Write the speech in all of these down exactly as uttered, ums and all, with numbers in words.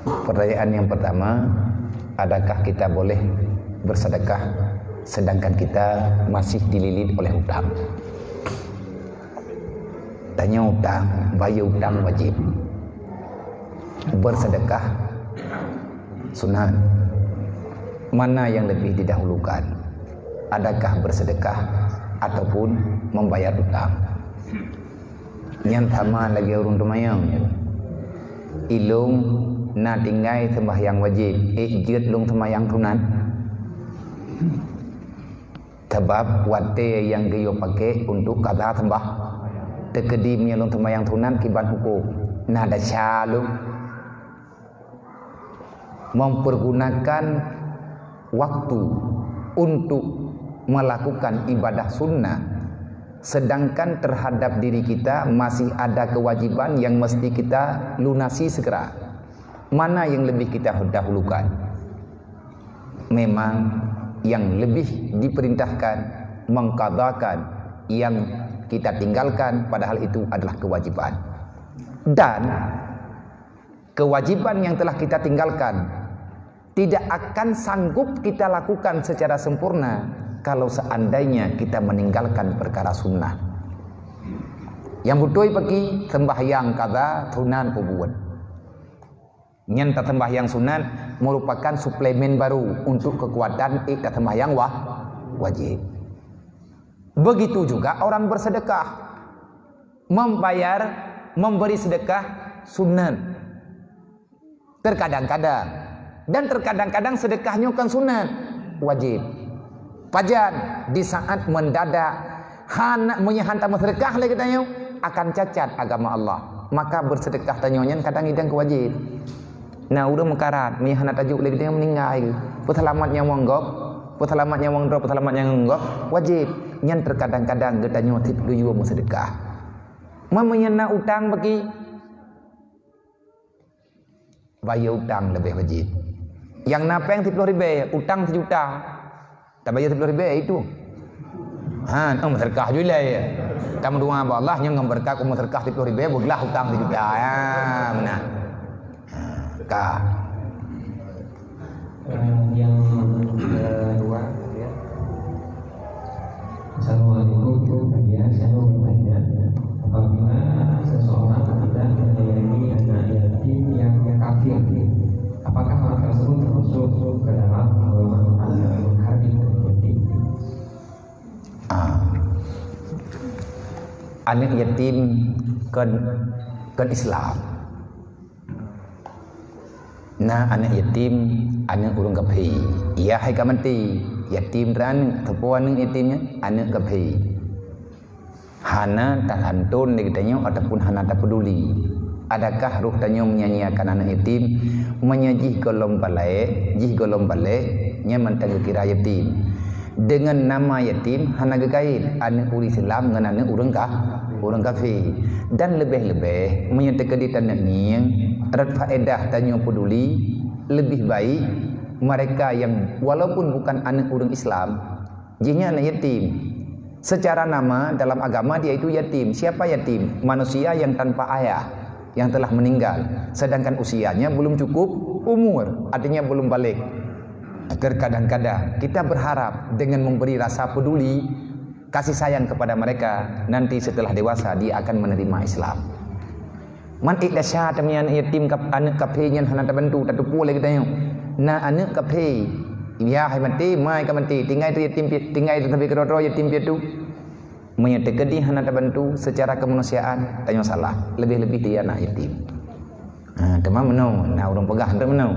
Pertanyaan yang pertama, adakah kita boleh bersedekah sedangkan kita masih dililit oleh hutang? Tanya utang, bayar utang wajib. Bersedekah sunat. Mana yang lebih didahulukan? Adakah bersedekah ataupun membayar utang? Nyan sama lagée ureuëng teumayang. Ilong na tinggai sembahyang wajib, ék jeuet lôn teumayang sunat. Sabab watée nyang geuyue paké untuk kada sembah. Teukeudi meunyoe lôn teumayang sunat kiban huköm. Na desya lôn mempergunakan waktu untuk melakukan ibadah sunnah, sedangkan terhadap diri kita masih ada kewajiban yang mesti kita lunasi segera. Mana yang lebih kita dahulukan? Memang yang lebih diperintahkan mengqadhakan yang kita tinggalkan, padahal itu adalah kewajiban. Dan kewajiban yang telah kita tinggalkan tidak akan sanggup kita lakukan secara sempurna kalau seandainya kita meninggalkan perkara sunnah. Nyang beutôi paki sembahyang kada sunat peubuet. Nyan tasembahyang sunat merupakan suplemen baru untuk kekuatan ék tasembahyang wah, wajib. Begitu juga orang bersedekah. Membayar, memberi sedekah sunat. Terkadang-kadang. Dan terkadang-kadang sedekah nyoe kon sunat, wajib. Pajan di saat mendadak hana, meunyoe han tameusedekah lé geutanyoe, akan cacat agama Allah. Maka bersedekah tanyoe nyan kadang idang keu wajib. Na ureuëng meukarat, meunyoe hana tajok lé geutanyoe meuninggai. Peuseulamat nyawöng gob, peuseulamat nyawöng droe, peuseulamat nyawöng gob, wajib. Nyan terkadang-kadang geutanyoe cit geuyue meusedekah. Meunyoe na utang bagi, bayar utang lebih wajib. Nyang na péng siploh ribée, utang sejuta. Tabayar siploh ribée itu. Ha, oh, meusedekah ju ilée. Tameudoa bak Allah nyang ngon beureukat meusedekah siploh ribée beuglah utang sejuta. Ya, beuna. Ha, ka. Eh, yang kedua, ya. Assalamualaikum, Bu Nadia. Saya mau bertanya, apabila seseorang tidak menyayangi anak yatim yang kafir, apakah orang tersebut termasuk ke dalam golongan anak yang harbi yatim? Ah. Aneuk yatim kon, kon Islam. Na aneuk yatim, aneuk ureuëng kafé. Yah hai ka maté, yatim teuh aneuk, teupeue aneuk yatim nyan, aneuk kafé. Hana tasanton lé geutanyoe ataupun hana tapeuduli. Adakah roh tanyoe meunyanyiakan aneuk yatim? Meunyoe jih gohlom balek, jih gohlom balek, nyan mantong geukira yatim. Deungon nama yatim hana geukait aneuk ureuëng Islam ngon aneuk ureuëng ka, ureuëng kafé. Dan leubeh-leubeh, meunyoe teukeudi taneuk ngieng, rot faedah tanyoe peuduli, leubeh baik mereka yang walaupun bukan aneuk ureuëng Islam, jih nyan aneuk yatim. Secara nama dalam agama dia itu yatim. Siapa yatim? Manusia yang tanpa ayah, yang telah meninggal, sedangkan usianya belum cukup umur, artinya belum baligh. Terkadang-kadang kita berharap dengan memberi rasa peduli, kasih sayang kepada mereka, nanti setelah dewasa dia akan menerima Islam. Man ék desya teuma aneuk yatim kap-, aneuk kafé nyan hana tabantu, tateupeue lé geutanyoe. Na aneuk kafé, yah hai maté, ma hai ka maté, tinggai teuh yatim pi-, tinggai teuh sabe keudroe-droe yatim piatu. Meunyoe teukeudi hana tabantu secara kemanusiaan, tanyoe salah, leubeh-leubeh dia aneuk yatim. Ha, teuma meunoe, na ureuëng peugah teuk meunoe.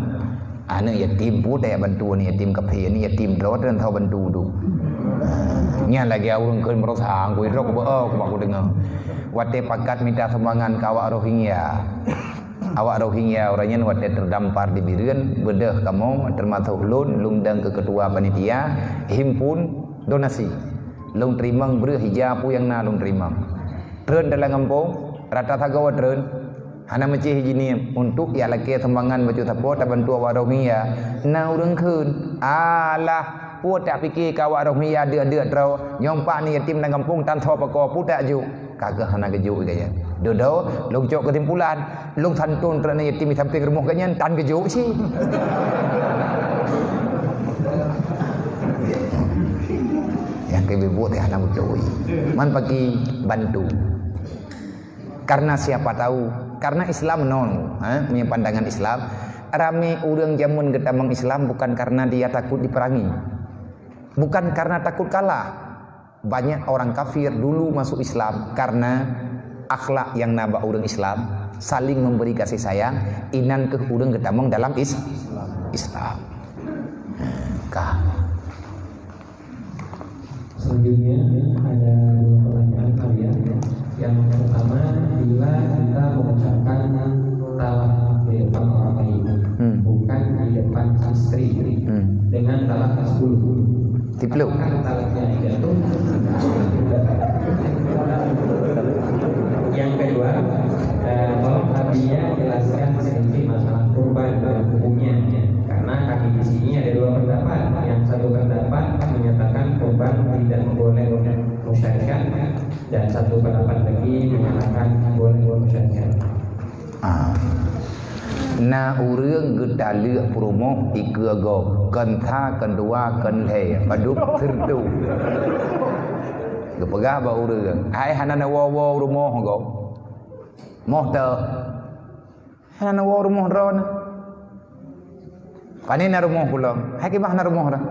Aneuk yatim peue tajak bantu, aneuk yatim kafé, aneuk yatim droe teuh han teubantu, bantu tu. Ha, nyan lagée ureuëng kheun meurasa, angkui droe kubeuo, kubak kudeungoe. Watée pakat mita sumbangan keu awak Rohingya. Awak Rohingya uroe nyan watée teudampar di Bireuen, beudôh kamoe teumasok lôn, lôn dong keu keutua panitia, himpun donasi. Lôn teurimong breueh ija peue nyang na lôn teurimong. Treun dalam gampông, rata sagoe treun, hana meucéh jinie, untuk jak lakée sumbangan bacut sapo tabantu awak Rohingya. Na ureuëng kheun, "Alah, peue tapike keu awak Rohingya deuk-deuk droe, nyoe pat aneuk yatim lam gampông tan soe pakoe, peue tajok?" Ka geuh hana geujok gaya. Dudoe, lôn cok keusimpulan, lôn santôn keureuna yatim di sampéng rumoh geuh nyan, tan geujok cit. Nyang keu ibu-ibu teuh hana beutôi. Man paki bantu. Karena siapa tahu, karena Islam non, ha, punya pandangan Islam, ramé ureuëng jameun geutamong Islam bukan karena dia takut diperangi. Bukan karena takut kalah. Banyak orang kafir dulu masuk Islam karena akhlak nyang na bak ureuëng Islam, saling memberi kasih sayang, inan keuh ureuëng geutamong dalam is-, Islam. Kah. Selanjutnya ada dua pertanyaan kalian. Yang pertama, bila kita mengucapkan salam di depan orang lain, Hmm. bukan di depan istri, Hmm. dengan talak ke sepuluh. Tipluk. Apakah talaknya jatuh? Yang kedua, eh, tolong Habibia jelaskan sedikit masalah kurban dan hukumnya. Karena kami di sini ada dua pendapat. Yang satu pendapat menyatakan kurban tidak boleh musyarikat, dan satu pendapat lagi menyatakan boleh musyarikat. Ah. Na ureuëng geutaleuek peurumoh ikeue gob, kon sa, kon dua, kon lhée, padub, seureutoh. Geupeugah bak ureuëng, "Hai hana neuwoe-woe rumoh gob." Moh teuh. Hana neuwoe rumoh droeneuh. Pane na rumoh pulo? Hai kiban na rumoh droe?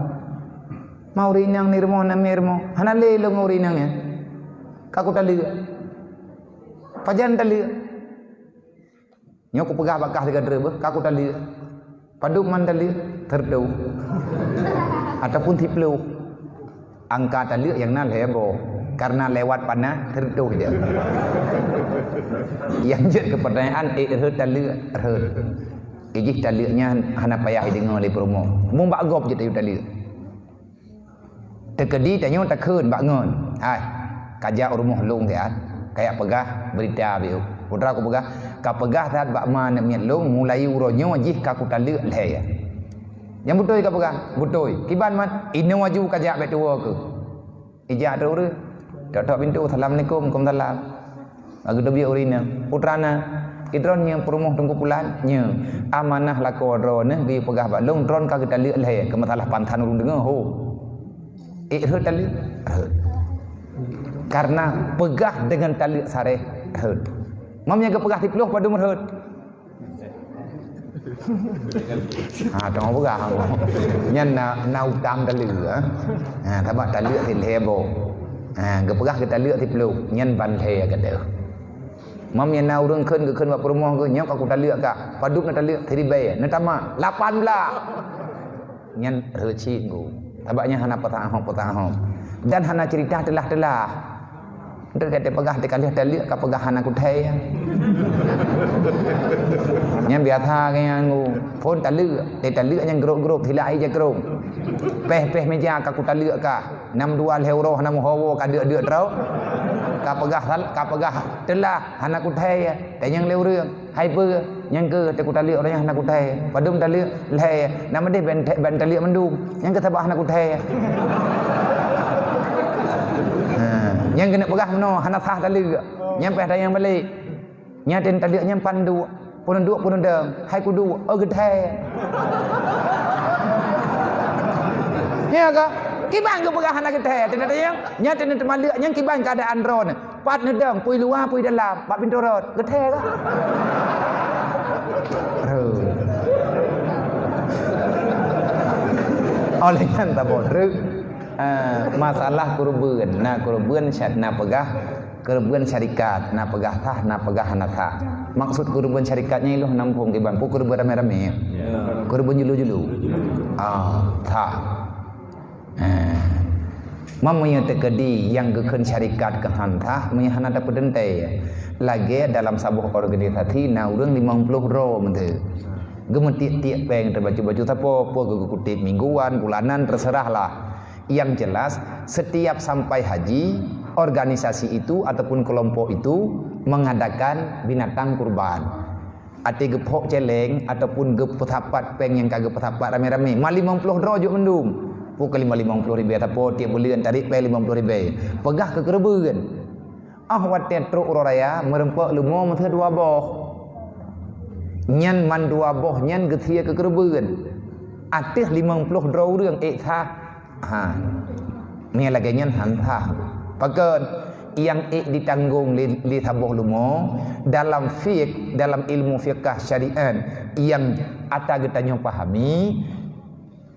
Ma ureuëng inong ni rumoh, na mé rumoh. Hana lé lôn ngon ureuëng inong nyan. Ka kutaleuek. Pajan taleuek? Nyoe kupeugah bak kah sigoe droe beuh, ka kutaleuek. Padub man taleuek? Seureutoh. Ataupun siplôh. Angka taleuek nyang na lhée boh. Karena lewat panah, seureutoh je. Nyang jeuet keu pertanyaan, ék rhot taleuek, rhot. Ijih taleuek nyan hana payah ideungoe lé peurumoh. Mubak gob jeuet ayue taleuek. Teukeudi tanyoe takheun bak ngon. Hai, kajak u rumoh lôn siat, kajak peugah beurita beu. Putra kupeugah, kapeugah that bak ma aneuk miet lôn, mulai uroe nyoe jih ka kutaleuek lhée. Nyang beutôi kapeugah, beutôi. Kiban man, inoe aju kajak bék tuwoe keuh. Ijak trok ureuëng. Tok-tok pintoe, "Assalamualaikum." "Waalaikumsalam." Lagée teubiet ureuëng inong, "Putra na, keu droeneuh peurumoh Teungku Pulan?" "Nyo." "Amanah lakoe droeneuh geupeugah bak lôn, droeneuh ka geutaleuek lhée, keu masalah pansan ureuëng deungoe ho." Ék rhot taleuek? Rhot. Karena peugah deungon taleuek saréh, rhot. Mam nyang geupeugah siplôh padub rhot? Ha, teuh peugah. Nyan na, na utang taleuek, ha. Ha, sabab taleuek sit lhée boh. Ha, geupeugah geutaleuek siplôh, nyan ban lhée keudeh. Mam nyang na ureuëng kheun, geukheun bak peurumoh geuh, "Nyoe ka kutaleuek kah." "Padub neutaleuek?" "Siribée." "Neutama." "Lapan blaih." Nyan reucik geuh. Sabab nyan hana peutahom-peutahom. Dan hana ceurita teulah-teulah. Enteuk ka teupeugah teukaleuh taleuek, kapeugah hana kuthée. Nyan biasa keu nyan geuh. Phon taleuek, teutaleuek nyan grôp-grôp, sila ai jakrong. Péh-péh meuja ka kutaleuek kah. Nam dua lhée uroe hana meuho woe ka deuk-deuk droe. Kapeugah sal-, kapeugah teulah hana kuthée. Tanyong lé ureuëng, "Hai peue, nyang keuh teuh kutaleuek, uroe nyan hana kuthée? Padub taleuek?" "Lhée." "Nama deh ban, ban taleuek mandum. Nyang keuh sabab hana kuthée." Ha, nyang keuneuk peugah meunoe hana sah taleuek. Nyang payah tanyong balek. Nyan teuh taleuek nyan pan duek. Peuneuk duek, peuneuk dong. "Hai kuduek." "Oh, geuthée." Nyan ka? Kiban geupeugah hana geuthée. Teuneuk tanyong, nyan teuneuk teumaleuek, nyang kiban keuadaan droeneuh. Pat neudong, pui luwa, pui dalam, bak pintoe rot. Geuthée ka? Aduh. Oleh nyan saboh treuk, eh, masalah keureubeuen. Na keureubeuen sya-, na peugah keureubeuen syarikat, na peugah sah, na peugah hana sah. Maksud keureubeuen syarikat nyan ilôn hana muphom kiban. Peue keureubeuen ramé-ramé? Ya. Keureubeuen julu-julu. Ah, sah. Ha. Meunyoe teukeudi nyang geukheun syarikat keuh han sah, meunyoe hana tapeuteuntée, lagée dalam saboh organisasi na ureuëng limong ploh droe meuteue. Geumeutiek-tiek péng teuh bacut-bacut sapo, peue geukuteb mingguan, bulanan, terserahlah. Yang jelas, setiap sampai haji, organisasi itu ataupun kelompok itu mengadakan binatang kurban. Até geuphok céléng ataupun geupeusapat péng nyang ka geupeusapat ramé-ramé. Ma limong ploh droe jok mandum. Pukon lima limong ploh ribée sapo tieb buleuen tarék péng limong ploh ribée. Peugah keu keureubeuen. Ah watée trok uroe raya, meureumpok leumo meutheuh dua boh. Nyan mandua boh nyan geusie keu keureubeuen. Ateueh limong ploh droe ureuëng ék sah. Ha. Nyan lagée nyan han sah. Pakon? Nyang ék ditanggong lé, lé saboh leumo dalam fiqh, dalam ilmu fiqah syariat nyang ata geutanyoe pahami,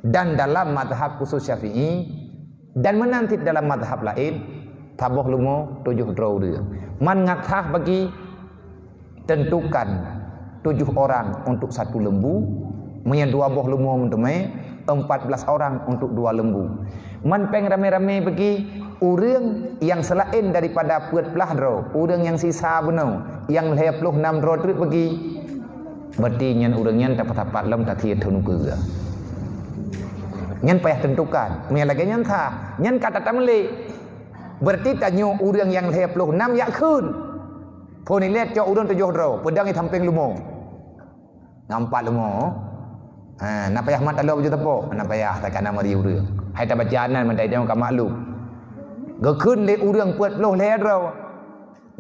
dan dalam mazhab khusus Syafi'i, dan meunan cit dalam mazhab laén, saboh leumo tujoh droe ureuëng. Man ngat sah bagi tentukan tujuh orang untuk satu lembu, meunyoe dua boh leumo meuteumé, empat belas orang untuk dua lembu. Man péng ramé-ramé bagi ureuëng nyang seulaén daripada peuet plah droe, ureuëng nyang sisa bunoe, nyang lhée ploh nam droe treuk bagi. Berarti nyan ureuëng nyan tapat-tapat lom tatie thon ukeue. Nyan payah tentukan. Meunyoe lagée nyan sah, nyan ka tatameulék. Berarti tanyoe ureuëng nyang lhée ploh nam jak kheun. Phon ilée cok ureuëng tujoh droe, peudong di sampéng leumo. Ngon pat leumo. Ha, na payah mat taloe baju teupok, na payah takana mari ureuëng. Hai tabaca nan meutai tanyoe ka maklum. Geukheun lé ureuëng peuet ploh lhée droe.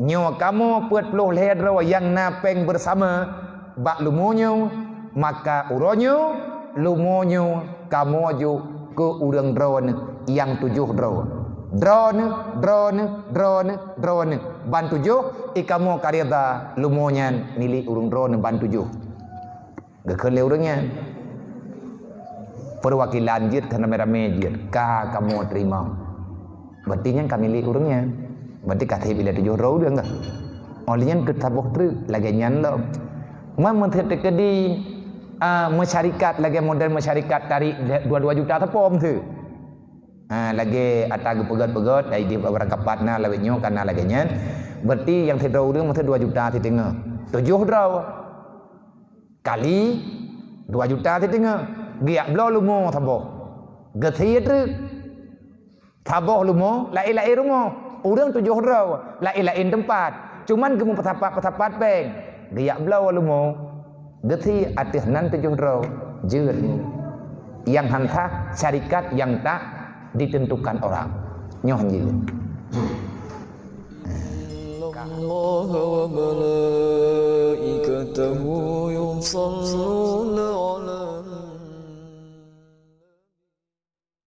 Nyoe kamoe peuet ploh lhée droe nyang na péng bersama bak leumo nyoe, maka uroe nyoe leumo nyoe kamoe jok keu ureuëng droeneuh nyang tujoh droe. Droeneuh, droeneuh, droeneuh, droeneuh. Ban tujoh, i kamoe ka rida leumo nyan milék ureuëng droeneuh ban tujoh. Geukheun lé ureuëng nyan. Peuwakilan jeuet, ramé-ramé jeuet, ka kamoe teurimong. Berarti nyan ka milék ureuëng nyan. Berarti ka seb ilée tujoh droe ureuëng ka. Óh lheueh nyan keu saboh treuk lagée nyan lom. Man meunteukeudi, ah, meusyarikat lagée model meusyarikat tarék dua dua juta teupom tu. Ha, lagée ata geupeugét-peugét, ai di barangkapat na lawét nyoe kana lagée nyan. Berarti nyang sidroe ureuëng meunteukeudi dua juta siteungoh. Tujoh droe. Kali dua juta siteungoh, geujak bloe leumo saboh. Geusie treuk. Saboh leumo, laén-laén rumoh. Ureuëng tujoh droe, laén-laén teumpat. Cuman geumeupeusapat-peusapat péng. Geujak bloe leumo. Geusie ateueh nan tujoh droe. Jeuet. Nyang han sah syarikat nyang tak ditentukan orang. Nyoe han jeuet. إن الله وملائكته يصلون